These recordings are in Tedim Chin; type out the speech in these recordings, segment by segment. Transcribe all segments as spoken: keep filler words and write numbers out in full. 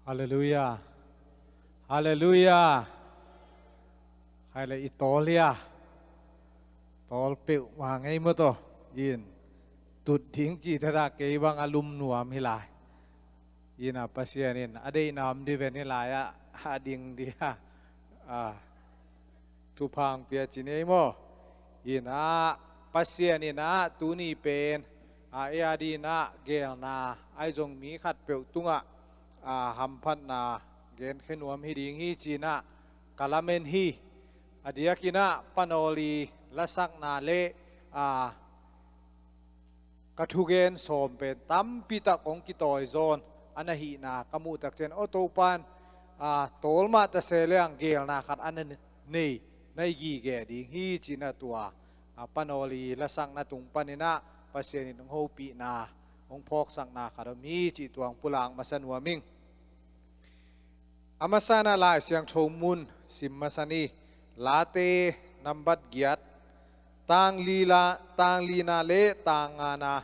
Halleluiah. Halleluiah. Khai le i tawl hia? Tawl peuhmah ngei maw taw. In tut ding cih thadah kei bang a lum nuam hi lai. Ina Pasian in a deihna om di ven hi lai-ah a ding dia, a, thupha hong pia ci ni ei maw? Ina Pasian ina tuni pen a, ei a dinah gelna ahi zong mi khatpeuh tungah, a, hamphatna genkhia nuam hi ding hi cinah ka lamen hi. A diakinah Panawli lasakna le, a, ka thugen sawm pen tampitak hong kitawizawn a na hihna ka muhtak cian aw Topan, a, tawl mah tase leng gelna khat a na nei na i gige ding hi cinah tua, a, Panawli lasakna tung paninah Pasian in hong hopihna hong phawksakna khat om hi cih tua hong pulak masa nuam ing. A masa inah Lai Siangtho mun sim masa ni. Late nambat giat, tang lila, tang lina le tang ngana.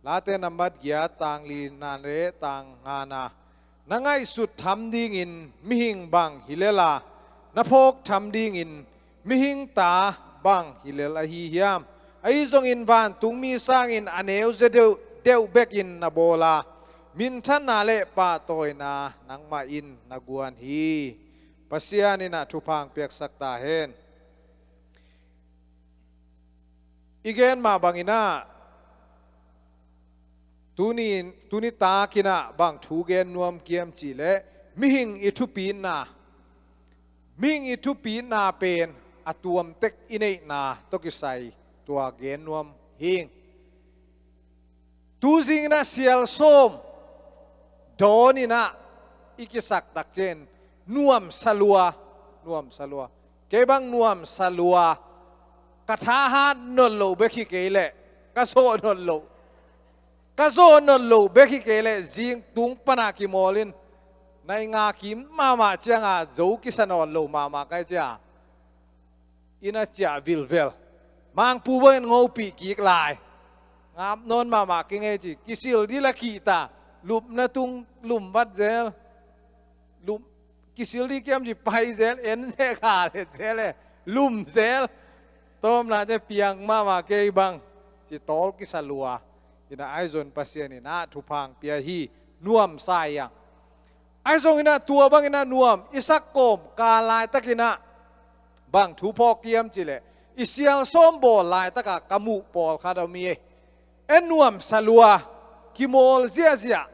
Late nambat giat, tang lina le tang ngana. Na ngaihsut tham dingin mihing bang hi lela, na phawk tham dingin mihing ta bang hi lel ahi hiam? Ahi zongin vantungmi sangin a neu zia deuh, deuh bekin na bawla, minthanna le pahtawina nangmah in na guan hi. Pasian inah thupha hong piaksak ta hen. I gen mah banginah tuni, tuni takinah bang thu gen nuam kiam cihleh mihing i thupitna, mihing i thupitna pen a tuamtek i neihna tawh kisai tua gen nuam hing. Tuzinginah sial sawm dawninah i kisaktak cian nuamsa lua, nuamsa lua. Kei bang nuamsa lua, ka thahat nolh loh bek hi kei leh ka zawh nolh loh, ka zawh nolh loh bek hi kei leh zing tung pana kimawlin na i nga kim mahmah cianga zo kisa nawn lo mahmah kai cia. Ina ciah vilvel. Mangpu bangin ngopih kik lai. Ngap nawn mahmah kingei ci. Kisil dila kihta. Lupna tung lumvat zel. Lup, kisil di kiam ci pai zel. En zel kha le zel e. Lum zel. Tawmna cia piang mahmah kei bang. Ci tawl kisa lua. Ina aizon Pasian inah thupha hong pia hi. Nuamsa iang. Ahi zonginah tua banginah nuam i sak kawm ka laitakinah bang thu phawk kiam cihleh i sial sawm bawl laitaka ka muh pawlkhat a om hi ei. En nuamsa lua kimawl ziahziah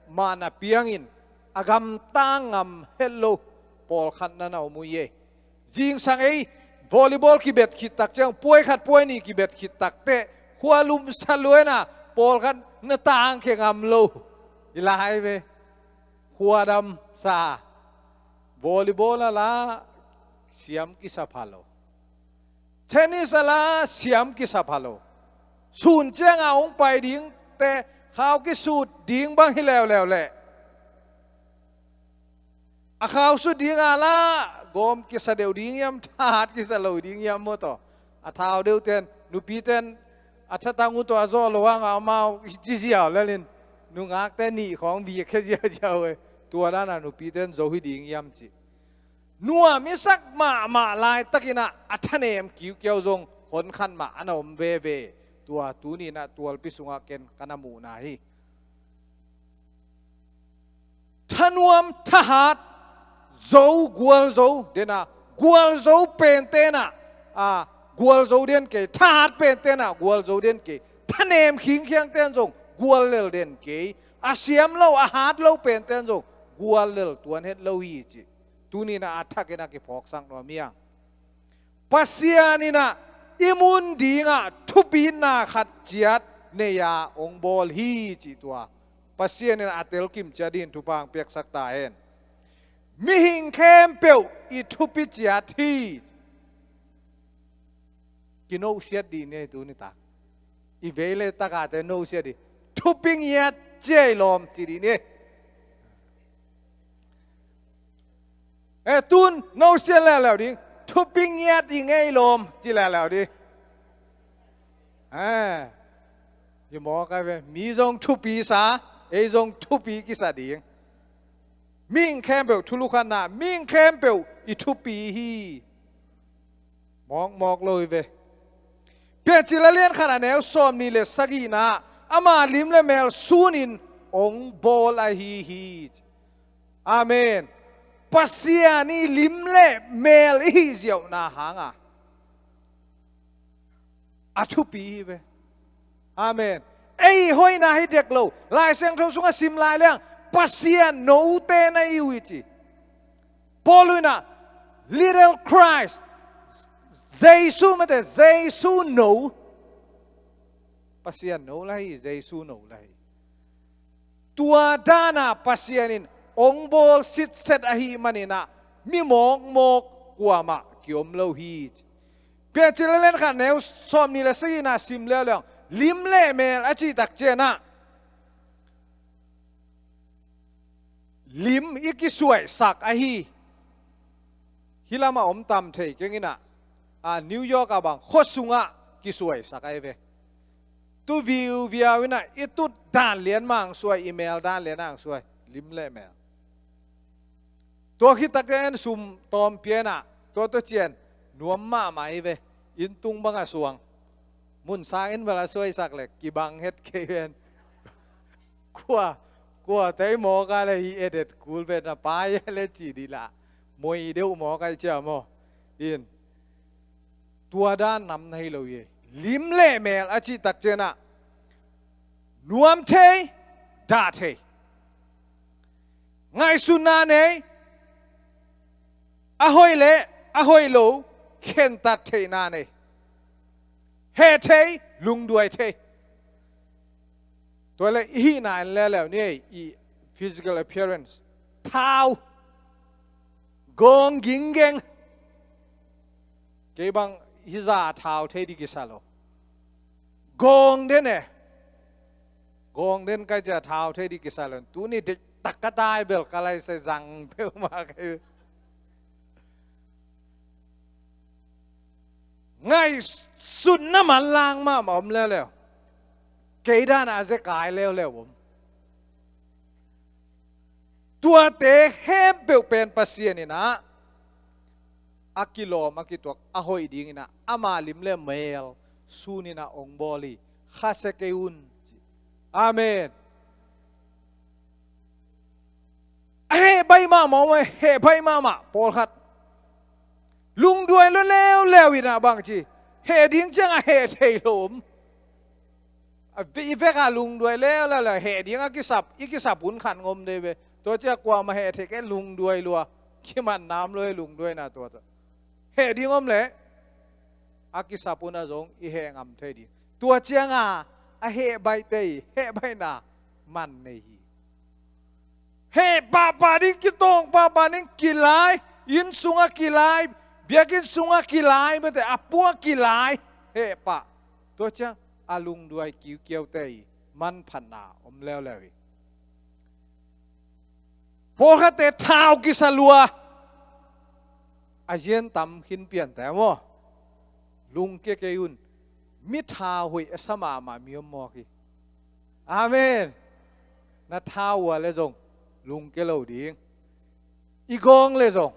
mahna piangin a gamtang ngam het lo pawlkhat na na om uh hi ei. Zingsang ei volleyball kibet khittak ciang puai khat puai nih kibet khittak teh khua lumsa luaina pawlkhat na tangkhia ngam lo. I lai ve. Khuadam sa. Volleyball a la siam kisa pha lo. Tennis a la siam kisa pha lo. Sun cianga hong pai ding te khau kisut ding bang hi leuleu leh a khau sut dinga la gawm kisa deuh ding hiam, thahat kisa lo ding hiam maw taw. A thau deuh ten nupi ten a thatang uh tawh a zawh lo hanga amau ci ziau lelin nungakte nih khawng bikkhia ziauziau e. Tua dana nupi ten zo hi ding hiam cih nuam i sak mahmah laitakinah a thanem kiukiau zong honkhat mah a na om veve. Tua tuninah tualpi sungah ken ka na muhna hi. Thanuam thahat zo gualzo dena gualzo pentenah a gualzo den kei, thahat pentenah gualzo den kei, thanem khingkhiang ten zong gual lel den kei, a siam lo a hat lo penten zong gual lel tuan het lo hi cih tuninah a thakin a kiphawksak nuam hiang. Pasian inah i mun dingah thupitna khat ciat nei-a hong bawl hi cih tua Pasian inah a telkim ciat in thupha hong piaksak ta hen. Mihing khempeuh i thupi ciat hi. Kinosiat dih ni ei tuni tak i vei le takate nosiat dih. Thupi ngiat ciai lawm ci dih ni. E tun nosiat leuleu ding. Thupi ngiat i ngei lawm ci leuleu ding. E i mawk ai ve mi zong thupi sa ei zong thupi kisa ding. Mihing khempeuh thulu khatna, mihing khempeuh i thupi hi. Mawkmawk lo hi ve. Piancil a lian khat a neu sawmnih le sagihna, ama lim le mel sunin ong bawl ahi hi. Amen. Pasian i lim le mel i hih ziauhna hanga a thupi hi ve. Amen. Ei hoihna hi dek lo. Lai Siangtho sungah sim lai leng Pasian note na hi uh hi ci. Paul in ah, little Christ, Jesu mate, Jesu no. Pasian no la hi, Jesu no la hi. Tua dana Pasian in ong bawl sitset ahih manin ah mi mawkmawk kuamah kiom lo hi. Piancil a lian khat neu sawmnih le sagihna sim leuleu, lim le mel a cih tak ciangin ah lim i kisuaisak ahi. Hih lamah om tam thei keng in ah, a, New York ah bang khua sungah kisuaisak ahi ve. Tu viuviau in ah i tut dan lian mah ang suai, i mel dan lian ang suai, lim le mel. Tua khit tak ciangin sum tawm pia in ah, tua tua ciang nuam mahmah hi ve. Inn tung bang a suang. Mun sang in bel a suaisak le kibang het kei ven. Kua, kua tei mawk a le hi edet kul vet na pai le ci di la. Moi deuh mawk a i cia maw. In. Tua dan nam na hi lo hi. Lim le mel a cih tak ciangin ah nuam thei, dah thei. Ngaihsutna nei, a hoih le a hoih lo khentat theihna nei. Heh thei, lungduai thei. Tua le i hihna in leuleu ni ei, i physical appearance. Thau. Gawng ginggeng. Kei bang hi za thau thei di kisa lo. Gawng den e. Gawng den kai cia thau thei di kisa lo. Tuni deih tak ka tai bel ka lai sai zang peuhmah kai. Ngaihsutna manlang mahmah om leuleu. Kei dan a zekai leuleu om. Tuate khempeuh pen Pasian in ah a kilawm, a kituak, a hoih dingin ah ama lim le mel sunin ah ong bawl hi. Khasia kei un. Amen. A heh baih mahmah om, a heh baih mahmah pawlkhat. Lungduai lo leuleu in ah bangci heh ding ciang a heh thei lo om. A ve-, i vek a lungduai leuleu le heh ding a kisap, i kisap hun khat ngom dei ve. Tua ciang kuamah heh thei kei lungduai lua. Kiman nam lo e lungduaina tua tua. Heh ding om le a kisap hun a zong i heh ngam thei ding. Tua ciang a, a heh baihte i heh baihna man nei hi. Heh pahpah ding, kitawng pahpah ding, kilai, inn sungah kilai, biakinn sungah kilai, mete a pua kilai, heh pah. Tua ciang a lungduai kiukiaute i manphatna om leuleu hi. Pawlkhatte thau kisa lua. A zian tam khin piante maw. Lungkia kei un. Mi thau hoih a sa mahmah mi om mawk hi. Amen. Na thau uh a le zong lungkia lo ding. I gawng le zong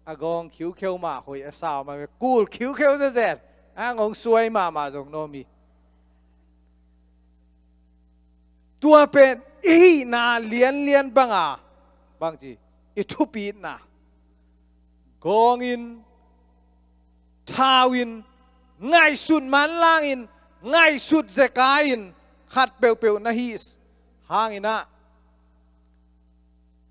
a gawng khiukheu mah hoih a sa mah ve. Kul khiukheu zezen a ngong suai mahmah zong nawm hi. Tua pen i hihna lianlian banga bangci i thupitna. Gawngin, thauin, ngaihsut manlangin, ngaihsut zekai-in khat peuhpeuh na hih hangin ah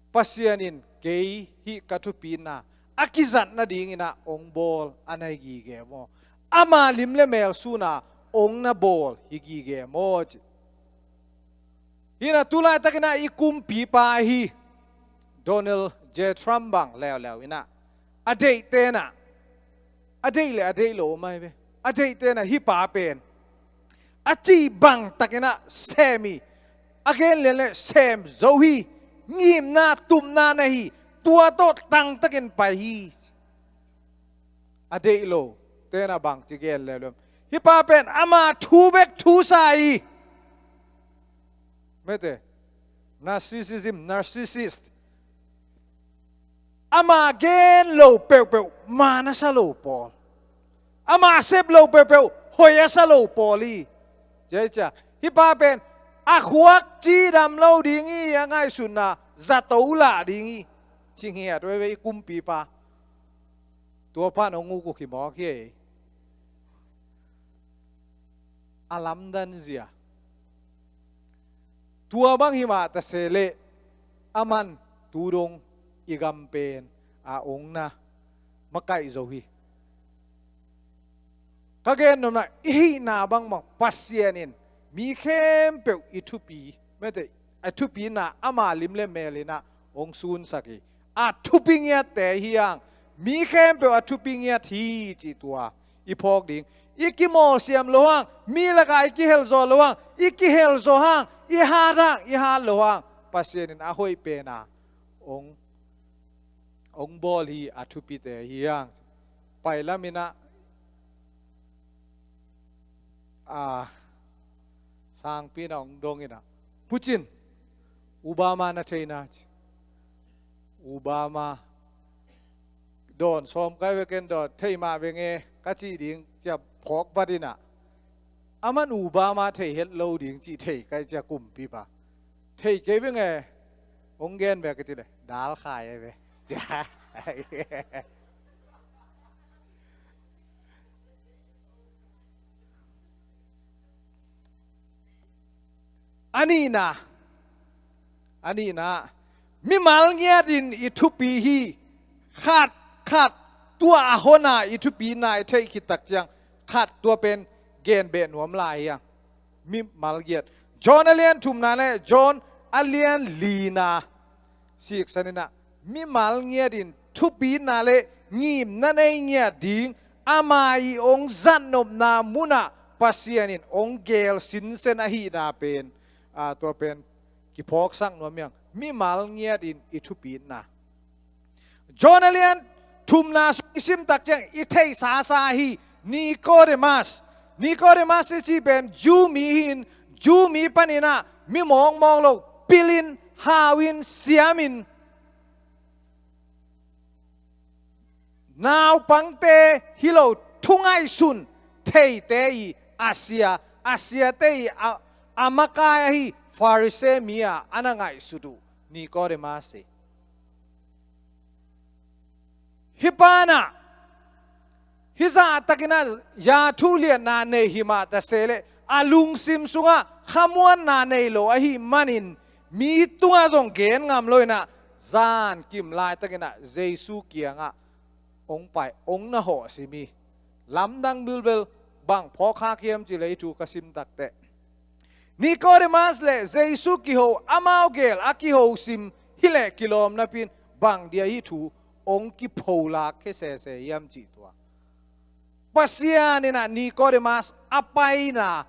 Pasian in kei hih ka thupitna a kizat nadingin ah hong bawl a na hi gige maw? Ama lim le mel suna hong na bawl hi gige maw? Ci. Hi na, tu laitakin ah i kumpipa ahi Donald J Trump bang leuleu in ah a deihte in ah, a deih le a deih lo mai ve, a deihte in ah hih pa pen a cih bangtakin ah sem hi. A gen lian le sem zo hi. Ngimna tupna na hi. Tua tawh tangtakin pai hi. A deih lo te in ah bangci gen leuleu. Hih pa pen ama thu bek thusa hi. Mete, narcissism, narcissist. Ama gen lo peuhpeuh man a sa lo pawl, ama sep lo peuhpeuh hoih a sa lo pawl hi. Cia cia hih pa pen a khuak cidam lo ding hi, a ngaihsutna zato lah ding hi. Ci ngiat veve i kumpipa. Tua pan hong uk uh hi mawk hi. A lamdan zia. Tua bang hi mah ta se leh, aman tu dong i gam pen a ong na makaih zo hi. Ka gen nopna, i hihna bangbang Pasian in mi khempeuh i thupi, mete, a thupina ama lim le mel in ah hong sunsak hi. A thupi ngiatte hi hang, mi khempeuh a thupi ngiat hi cih tua i phawk ding. I kimawlsiam loh hang, mi lakah i kihelzaw loh hang, i kihelzaw hang, i hat hang, i hat loh hang, Pasian in a hoih pena hong, hong bawl hi, a thupite hi hang. Pai lam in ah, a, sangpi in ah hong dong in ah, Pucin, Obama na thei na, ci. Obama dawn sawm kai veken dawn, thei mah venge ka cih ding, cia phawk vat in ah, aman Obama thei het lo ding cih thei kai, cia kumpipa. Thei kei venge, hong gen ve ka cih leh, dal khai ai ve. Cia. A nihna, a nihna, mimal ngiat in i thupi hi. Khat, khat, tua a hona i thupina i theih khit tak ciang, khat tua pen gen beh nuam lai hi hang. Mimal ngiat. John a lian thumna le John a lian lina siksan in ah, mimal ngiat in thupina le ngimna nei ngiat ding, ama i ong zatnopna munah Pasian in ong gel sinsen ahihna pen, a, tua pen kiphawksak nuam hi hang. Mimal ngiat in i thupina. John a lian thumna sung i sim tak ciang i theihsa sa hi. Nicodemus. Nicodemus i cih pen Jew mi hi in, Jew mi panin ah mi mawkmawk lo, pilin, hauin, siamin, naupangte hi lo, thu ngaihsun theite i a sia, a siate i a, a makai ahi Pharisee mi a, a na ngaihsut uh Nicodemus hi. Hih pa in ah, hih zahtakin ah ya thuliatna nei hi mah ta se leh, a lungsim sungah khamuanna nei lo ahih manin, mi tungah zong gen ngam lo in ah, zankim laitakin ah Jesu kiangah ong pai, ong na hawhsim hi. Lamdang bilbel, bang phawkkhak hiam cih leh hih thu ka sim takteh, Nicodemus le Jesu kiho, amau gel a kiho sim hi leh kilawm napi in, bang dia hih thu ong kipholak khia sese hiam cih tua. Pasian in ah Nicodemus a paina,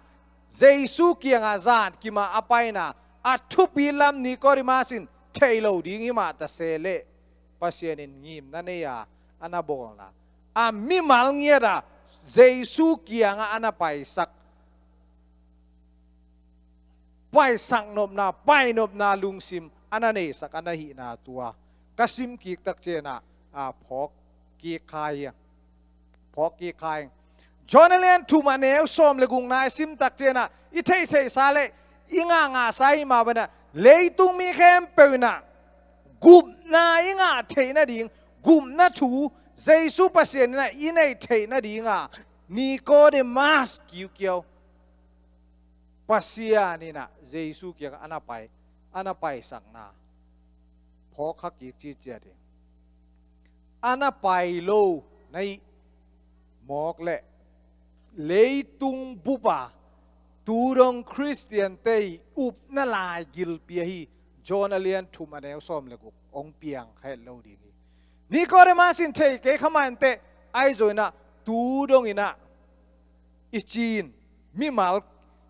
Jesu kiangah zankim a a paina, a thupi lam Nicodemus in thei lo ding hi mah ta se leh, Pasian in ngimna nei a, a na bawlna, a mimal ngiat a Jesu kiangah a na paisak, paisak nopna, pai nopna lungsim a na neisak a na hihna tua ka sim kik tak ciangin ah, a, phawk kik kha hi. Phawk kik kha hi. John a lian thum a neu sawm le gukna i sim tak ciangin ah, i theihtheihsa le i ngahngahsa hi mah bangin ah, leitung mi khempeuh in ah gupna i ngah theih nading, gupna thu Jesu Pasian in ah i neih theih nading a, Nicodemus kiukiau Pasian in ah Jesu kiangah a na pai, a na paisakna phawkkha kik ciciat hi. A na pai lo na hih mawk leh, leitung bup a tu dong Khristiante i upna lai gilpi ahi John a lian thum a neu sawm le guk hong piang kha het lo ding hi. Nicodemus in thei kei kha mah inteh, ahi zongin ah tu dongin ah i cin, mimal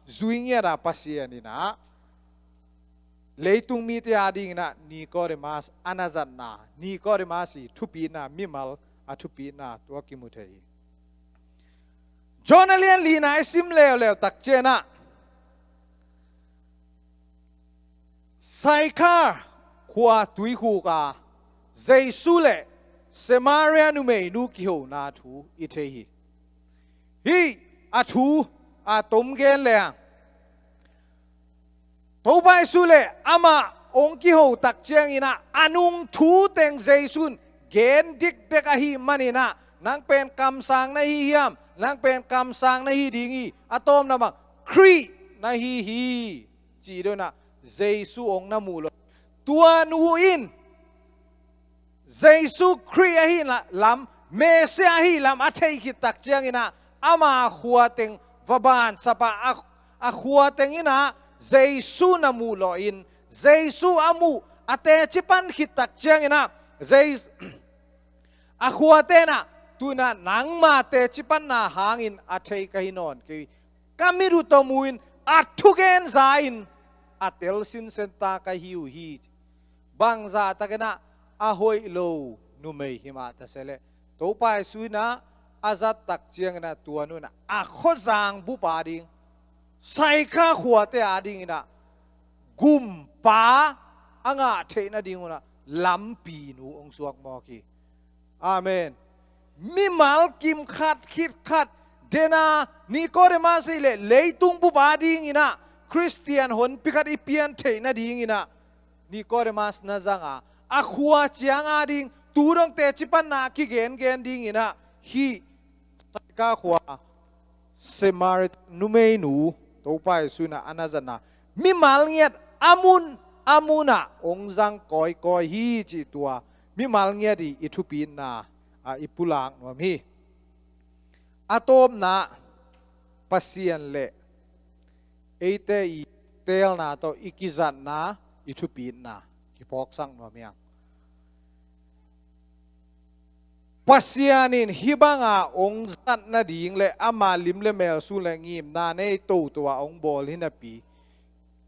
zui ngiat a Pasian in ah leitung mite a dingin ah Nicodemus a na zatna, Nicodemus i thupina, mimal a thupina tua kimu thei hi. John a lian lina i sim leuleu tak ciangin ah, Sychar khua tuikhuk a Jesu le Samaria numeinu kihona thu i thei hi. Hih a thu a tom gen leng, Topa Jesu le amah hong kiho tak ciangin ah, a nung thu teng Jesu in gen dikdek ahih manin ah, nang pen kamsang na hi hiam, nang pen kamsang na hi ding hi, a tawpna bang Khrih na hi hi, ci deuh in ah Jesu hong na muh lo. Tua nu in Jesu Khrih ahih lam, Messiah ahih lam a theih khit tak ciangin ah, ama khua teng va bansap a, a, a khua teng in ah Jesu na muh lawh in, Jesu a muh a teci pan khit tak ciangin ah, Jes-, a khuate in ah, tu in ah nangma teci panna hangin a thei ka hi nawn kei, ka mit uh tawh mu in a thugen za in a tel sinsen ta ka hi uh hi. Bangzah takin ah a hoih lo numei hi mah ta se leh, Topa Jesu in ah a zat tak ciangin ah tua nu in ah a khuazang bup a ding, Saikha khuate a dingin ah gumpa a ngah theih nading un ah lampinu hong suak mawk hi. Amen. Mimal kim khat khit khat, dena Nicodemus hi leh leitung bup a dingin ah Khristian honpi khat i pian theih nadingin ah Nicodemus na zang a, a khua ciang a ding tu dong teci panna kigengen dingin ah hih Saikha khua Samaria numeinu Topa Jesu in ah a na zatna, mimal ngiat a mun a mun ah hong zang kawikawi hi cih tua mimal ngiat i, i thupitna ah i pulak nuam hi. A tawpna, Pasian le eite i teelna tawh i kizatna, i thupitna kiphawksak nuam hi hang. Pasian in hih banga hong zat nading le ama lim le mel, sun le ngimna nei toto a hong bawl hi napi,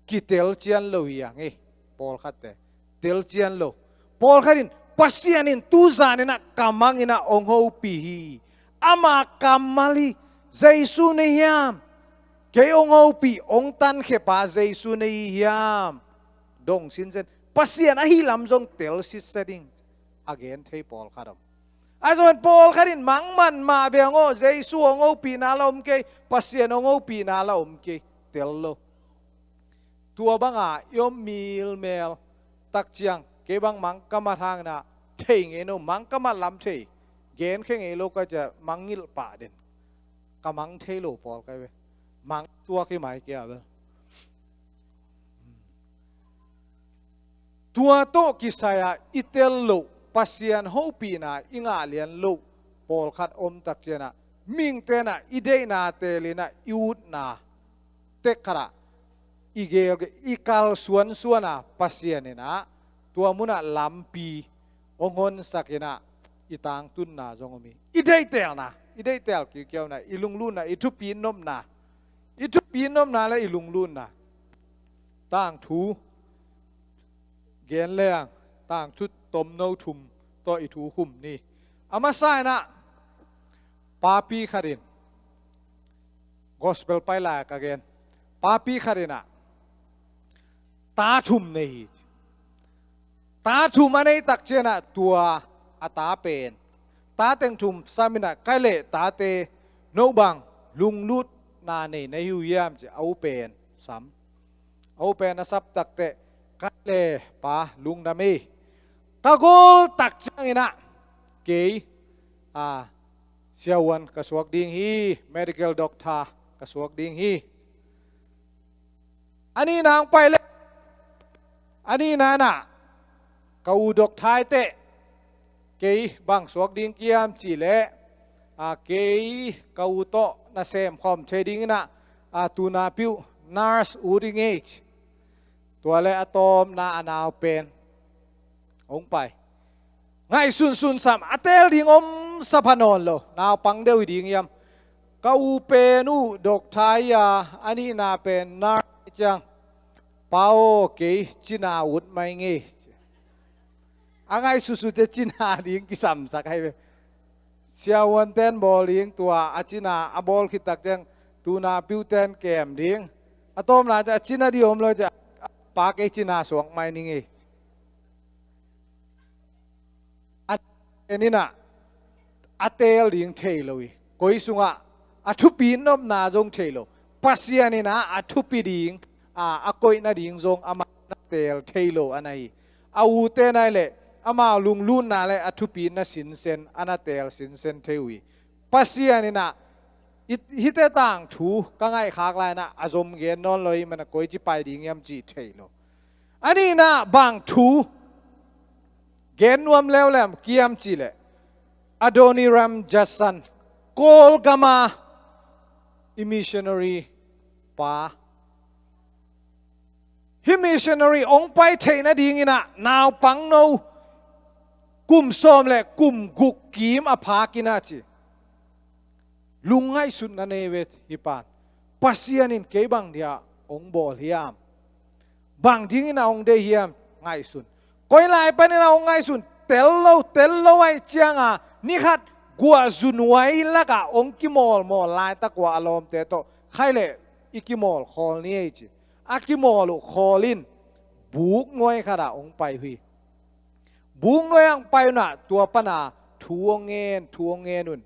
kitel cian lo hi hang hi. Pawlkhatte tel cian lo. Pawlkhat in, Pasian in tu zan in ah ka mang in ah hong hopih hi. Ama kammal hi. Jesu na hi hiam? Kei hong hopih, hong tankhia pa Jesu na hi hiam? Dong sinsen. Pasian ahih lam zong tel sitset ding a gen thei pawlkhat om. Ahi zongin pawlkhat in mang man mah ve hang aw, Jesu hong hopihna la om kei, Pasian hong hopihna la om kei, tel lo. Tua banga i om milmel tak ciang, kei bang mang ka mat hangin ah thei ngei no, mang ka mat lam thei, genkhia ngei lo ka ciah mangngilh pah den. Ka mang thei lo pawl kai ve. Mang tuak hi mai kei a bel. Tua tawh kisai-a i tel loh, Pasian hopihna i ngah lian loh pawlkhat om tak ciangin ah, mihingte in ah i deihna teelin ah i utna, tek khatah i geel, i kalsuansuan a, Pasian in ah tua munah lampi hong honsak in ah i tangtunna zong om hi. I deihtelna, i deihtel kiukiauna, i lunglutna, i thupitnopna, i thupitnopna le i lunglutna. Tangthu gen leng, tangthu tomno thum tawh i thu khum ni. A masa in ah, papi khat in, gospel pai lai ka gen, papi khat in ah ta thum nei hi. Ta thum a nei tak ciangin ah tua a ta pen, ta teng thum sam in ah, kai le tate, no bang lunglutna nei na hi uh hiam, ci a, u pen sam. A u pen a sap takteh, kai le pa, lungdam hi. Ka gol tak ciangin ah, kei, a, siavuan ka suak ding hi, medical doctor ka suak ding hi. A nihna hong pai leh, a nihna in ah, ka u doctor hi teh, kei bang suak ding ka hiam cih leh, a, kei ka u tawh na sem khawm thei dingin ah, a, tu napi uh nurse ut ing ei. Tua le a tawpna a nau pen hong pai. Ngaihsunsun sam, a teel ding om sa pha nawn lo, naupang deuh hi ding hiam. Ka u pen uh doctor hi a, a nihna pen nurse hi ciang, pa aw, kei cina ut mai ing ei. A ngaihsutsutte cina ding kisamsak ahi ve. Siavuanten bawl ding tua a cina a bawl khit tak ciang, tu napi uh ten kem ding. A tawpna ciang a cina ding om lo ciang, pa, kei cina suak mai ning ei. en in ah a teel ding thei lo hi. Koi sungah a thupi nopna zong thei lo. Pasian in ah a thupi ding, a, a koih nading zong amah na teel thei lo a na hi. A ute nai leh amau lunglutna le a thupi na sinsen a na teel sinsen thei uh hi. Pasian in ah, i, hihte tangthu ka ngaihkhak lai-in ah a zom gen nawn lo hi, man a koi ci pai ding hiam cih thei lo. A nihna bang thu gen nuam leuleu hiam cih leh, Adoniram Judson, Kawlgam a i missionary pa. Hih missionary hong pai theih nadingin ah naupangno kum sawm le kum guk kim a phak in ah ci. Lungngaihsutna nei ve hih pan. Pasian in kei bang dia hong bawl hiam? Bang dingin a hong deih hiam? Ngaihsun. Koi lai panin a hong ngaihsun? Tel lo, tel lo ahih ciangin ni khat guahzu nuai lakah hong kimawlmawl laitak uh a, a lawmte tawh, khaih leh i kimawl khawl ni ei ci. A kimawl uh khawl in buk nuai khatah hong pai uh hi. Buk nuai ah hong pai un ah tua pan a thu hong ngen, thu hong ngen un.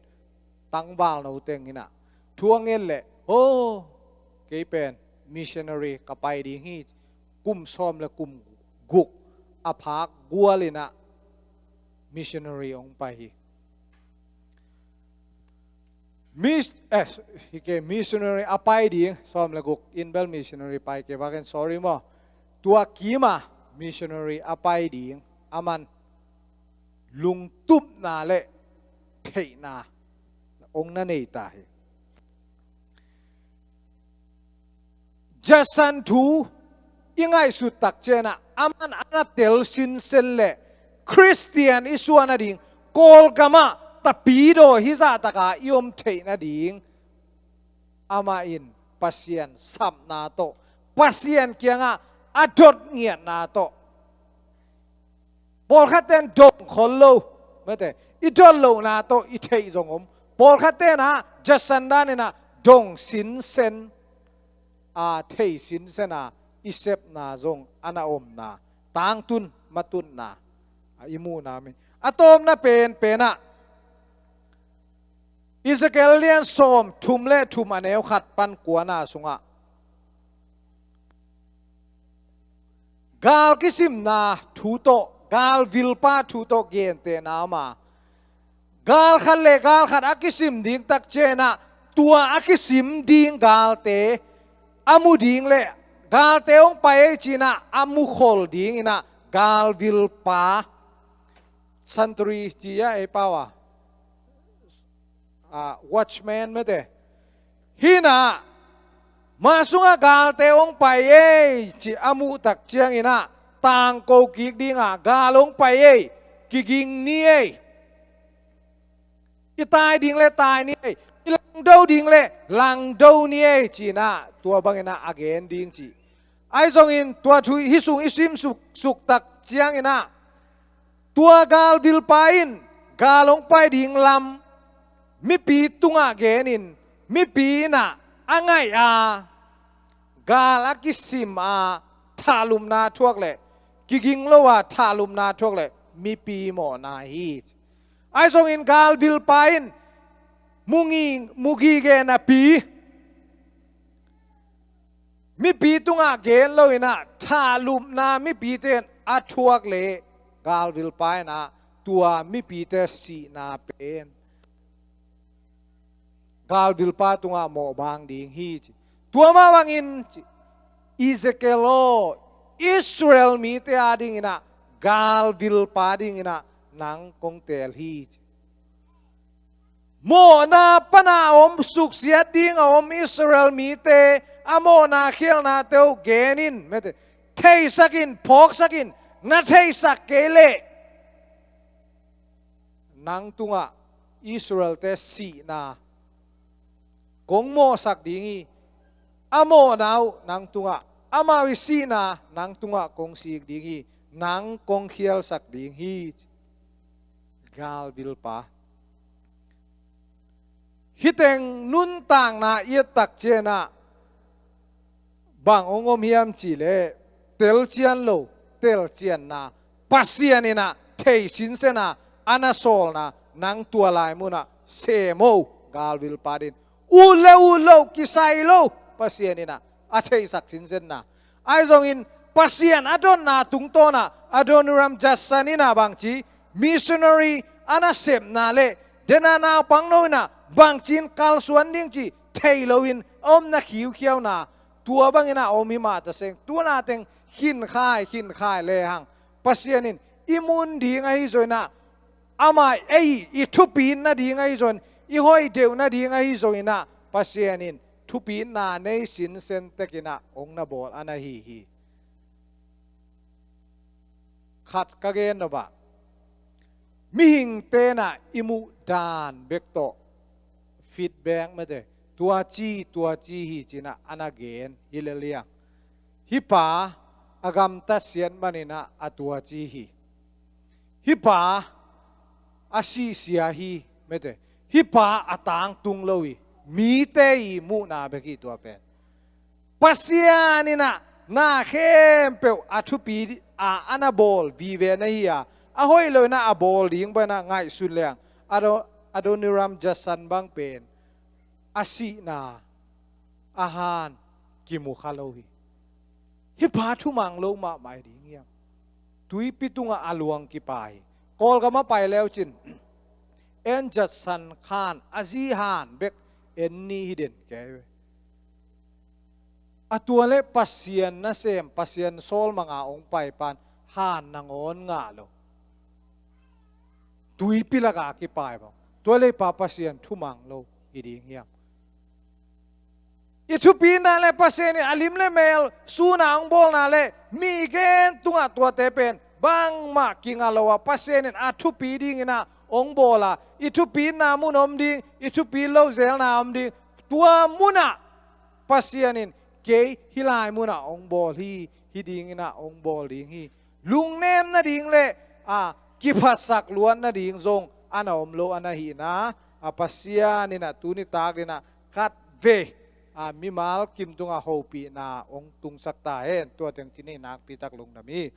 Tangvalno teng in ah thu a ngen leh, "Oh, kei pen missionary ka pai ding hi." Kum sawm le kum guk a phak gual in ah missionary hong pai hi. Mis-, eh, hi kei, missionary a pai ding, sawm le guk in bel missionary pai kei bangin, sorry maw. Tua kim a missionary a pai ding, aman lungtupna le theihna hong na nei ta hi. Judson thu i ngaihsut tak ciangin ah, aman a na tel sinsen le Khristian i suah nading, Kawlgam ah tapidaw hih zahtak a i om theih nading, amah in Pasian sapna tawh, Pasian kiangah a dot ngiatna tawh. Pawlkhat ten dong khol lo, mate, i dot lohna tawh i theih zong om. Pawlkhat ten ah Judson dan in ah dong sinsen, a, thei sinsen a i sepna zong a na omna, tangtun matutna, a, i muhna min. A tawpna penpen ah Ezekiel lian sawm thum le thum, a neu khat pan kuana sungah gal kisimna thu tawh, gal vilpa thu tawh gentehna om a, gal khat le gal khat a kisim ding tak ciangin ah, tua a kisim ding galte a mu ding le galte hong pai ei ci-in ah a mu khol dingin ah gal vilpa, sentry ci a, ei pau a, a, watchman mate. Hi-in ah, ma sungah galte hong pai ei ci a muh tak ciangin ah, tangko kik ding a, gal hong pai ei, kiging ni ei. I tai ding le tai ni ei, i langdo ding le langdo ni ei ci-in ah, tua bangin ah a gen ding ci. Ahi zongin tua thu hih sung i simsuk, suk tak ciangin ah, tua gal vilpa in gal hong pai ding lam mipi tungah genin, mipi in ah a ngaih a, gal a kisim a, thahlupna thuak le, kiging lo a, thahlupna thuak le, mipi mawhna hi. Ahi zongin gal vilpa in mu ngi, mu gige napi, mipi tungah gen lo-in ah, thahlupna mipite in a thuak le, gal vilpa in ah tua mipite sihna pen gal vilpa tungah mawhbang ding hi ci. Tua mah bangin ci, Ezekiel aw, Israel mite a dingin ah gal vilpa dingin ah nang kong teel hi ci. Mawhna pan a om, suksiat ding a om Israel mite a mawhna khialnate uh genin, mate, theisak in, phawksak in, na theisak kei leh nang tungah Israelte sihna kong mawhsak ding hi. A mawhna uh nang tungah, amau i sihna nang tungah kong sik ding hi. Nang kong khialsak ding hi. Gal vilpa. Hih teng nuntakna i et tak ciangin ah, bang hong om hiam cih leh, telcian lo, telcianna, Pasian in ah thei sinsen a, a na sawlna nang tua lai munah sem o, galvil patin ut le ut lo, kisai lo, Pasian in ah a theisak sinsenna. Ahi zongin Pasian a dotna tungtawnah Adoniram Judson in ah bangci missionary a na sepna le dena naupangno in ah bangci in kalsuan ding cih thei loin a omna khiukhiauna tua bangin ah a om hi mah ta seng, tua na teng khinkhai khinkhai lehang Pasian in i mun ding ahi zongin ah, amah ei i thupitna ding ahi zongin, i hoih deuhna ding ahi zongin ah Pasian in thupitna nei sinsen tekin ah hong na bawl a na hi hi. Khat ka gen nop ah, mihingte in ah i muh dan bek tawh feedback mate, tua ci tua ci hi ci-in ah a na gen hi lel hi hang. Hih pa a gamtat siat manin ah a tua ci hi. Hih pa a sihsia hi mate, hih pa a tangtung lo hi. Mite i muhna bek hi tua pen. Pasian in ah na khempeuh a thupi a, a na bawl vive na hi a, a hoih lo in ah a bawl ding bangin ah ngaihsun leng, Ado-, Adoniram Judson bang pen a sihna a han kimu kha lo hi. Hih pa thumang lo mahmah hi ding hiam? Tuipi tungah a luang kipai hi. Kawlgam a pai leucin en Judson khan a zi han bek en ni hi den kei ve. A tua le Pasian nasem, Pasian sawlmanga hong pai pan han nangawn ngah lo. Tuipi laka kipai bang. Tua le pa Pasian thumang lo hi ding hiam? I thupina le Pasian in a lim le mel suna hong bawlna le mi gen tungah tuate pen bangmah kinga lo a, Pasian in a thupi dingin ah hong bawl a, i thupina mun om ding, i thupi lo zelna om ding. Tua munah Pasian in kei hih lai munah hong bawl hi, hi dingin ah hong bawl ding hi. Lungnem nading le a kiphatsak luat nading zong a na om lo a na hihna, a Pasian in ah tuni tak in ah khat vei a mimal kim tungah hopihna hong tungsak ta hen. Tua teng ci ni, nakpi tak lungdam hi.